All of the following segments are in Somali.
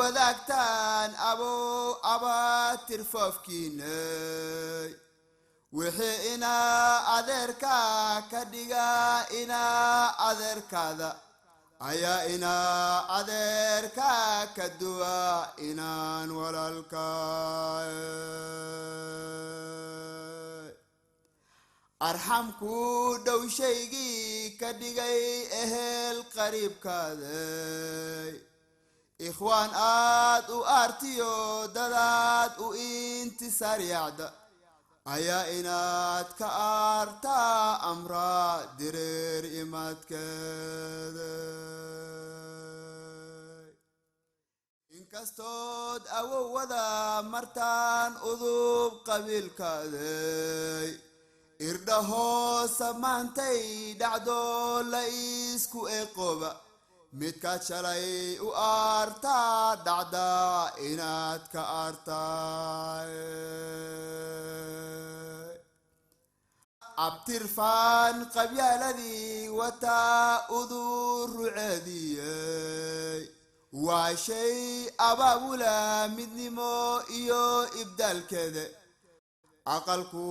Wadaagtaan abow abaatirfoofkiinay, wixii inaa adeerkaa ka dhiga inaa adeerkaada ayaa inaa adeerkaa ka duwa inaan walaalkaa. Arxamku dhow shaygii ka dhigay ehel qariibkaaday, ikhwaan aad u aartiyo dadaad u intisaar yacda ayaa inaad ka aartaa amraa direer imaadkeeda. Inkastood awowada martaan udub qabiilkaaday, irdha hoosa maantay dhacdo la isku eqooba, midkaad shalay u aartaa dhacdaa inaad ka aartaa. Abtirfaan qabyaaladii wataa udur ruceediyey, waa shay abaabula midnimo iyo ibdaalkeeda, aqalku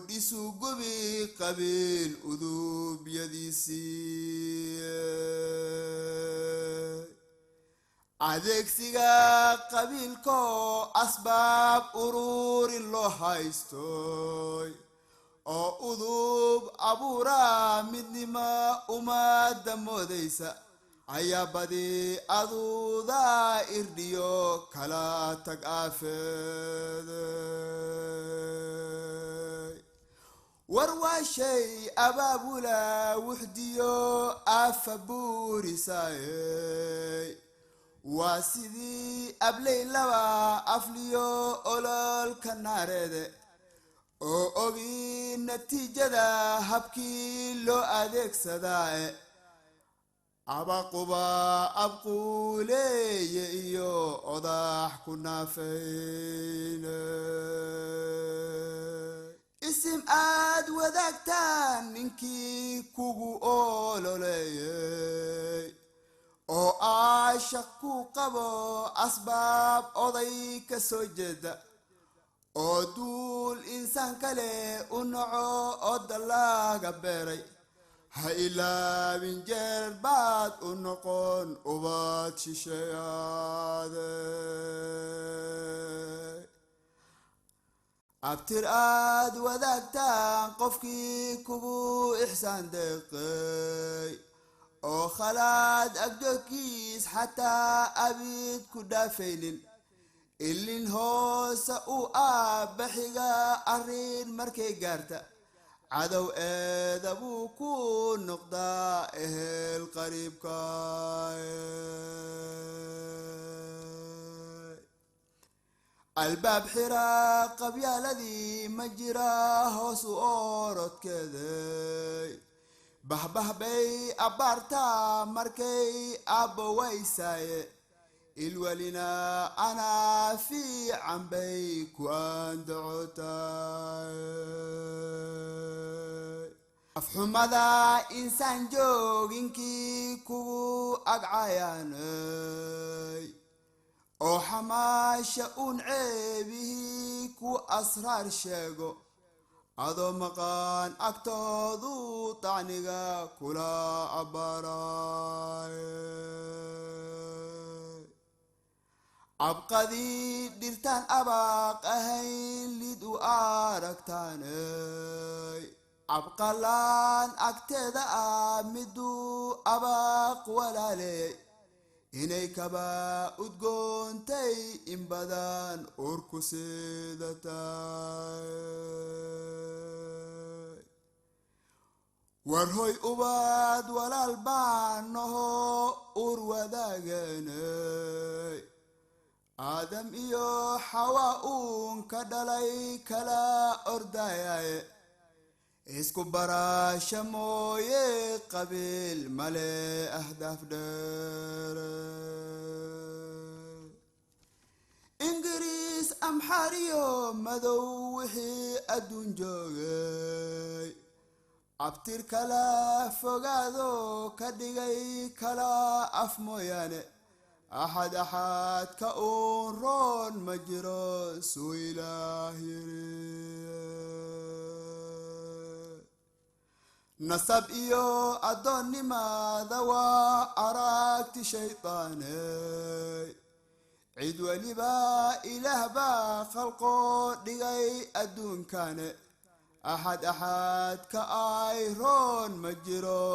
dhisu gubi qabiil uduubyadiisii. Adeegsiga qabiilko asbaab ururin loo haystoy oo udub abuura midnimo ummadda moodaysa ayaa badi aduuda irdhiyo kala tag aafeeday. War waa shay abaabula wuxdiyo aafa buurisaayey, waa sidii abley laba afliyo ololka naareede oo ogi natiijada habkii loo adeegsadaae, abaquba abquuleeye iyo odax ku naafayne. Isim aad wadaagtaan ninkii kugu ololeeyey oo aashaq ku qabo asbaab oday ka soo jeeda oo duul insaan kale u naco oo dallaaga beeray, ha ilaabin jeer baad u noqon ubad shisheeyaade. Abtir aad wadaagtaan qofkii kugu ixsaan deeqay oo khalaad agjoogkiis xataa abid ku dhaafaynin, ilin hoose u aabbaxiga arrin markay gaarta cadow eeda buu ku noqdaa ehel qariibka. Albaab xira qabyaaladii ma jira hoos u orodkeeday, bahbah bay abbaartaa markay aabbo waysaaye, ilwelina anaa fiican bay ku andacotaay. Afxumada insaan jooginkii kugu agcayaanay oo xamaasha uun ceebihii ku asraar sheego, adoo maqaan agtoodu tacniga kula abbaaray. Abqadii dhirtaan abaaq ahayn lid u aragtaanay, abqalaan agteeda ah miduu abaaq walaaleeyay inay kaba udgoontay in badan urku sidatay. War hoy ubaad walaal baan naho ur wadaaganay, aadam iyo xawa uun ka dhalay kala ordayaye, isku baraasha mooye qabiil male ahdaaf dheere. Ingiriis amxaariyo madow wixii adduun joogay abtir kala fogaado ka dhigay kala af mooyaane, Axad axad ka uun roon ma jiro, suu Ilaah yiri. Nasab iyo addoonnimada waa aragti shaydaaney, cid weliba Ilaah baa khalqoo dhigay adduunkane. Axad axad ka ay roon ma jiro,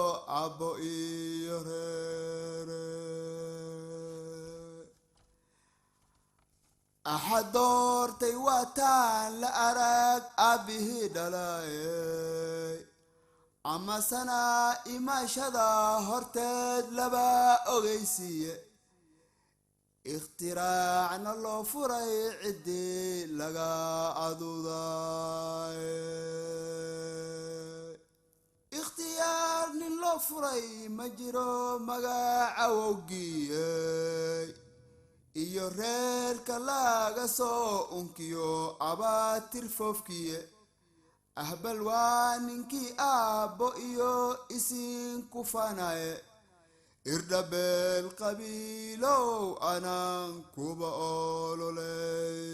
abbo iyo reere. Axad doortay waa taan la arag aabbihii dhalayey, amasana imaashada horteed laba ogeysiiye, ikhtiraacna loo furay ciddii laga aduday. Ikhtiyaar nin loo furay ma jiro magaca wowgiiyey iyo reerka laga soo unkiyo abaatir foofkiye. Ahbal waa ninkii aabbo iyo isiinku fanaye, irdhabeel qabiilow anaan kuba ololeyne.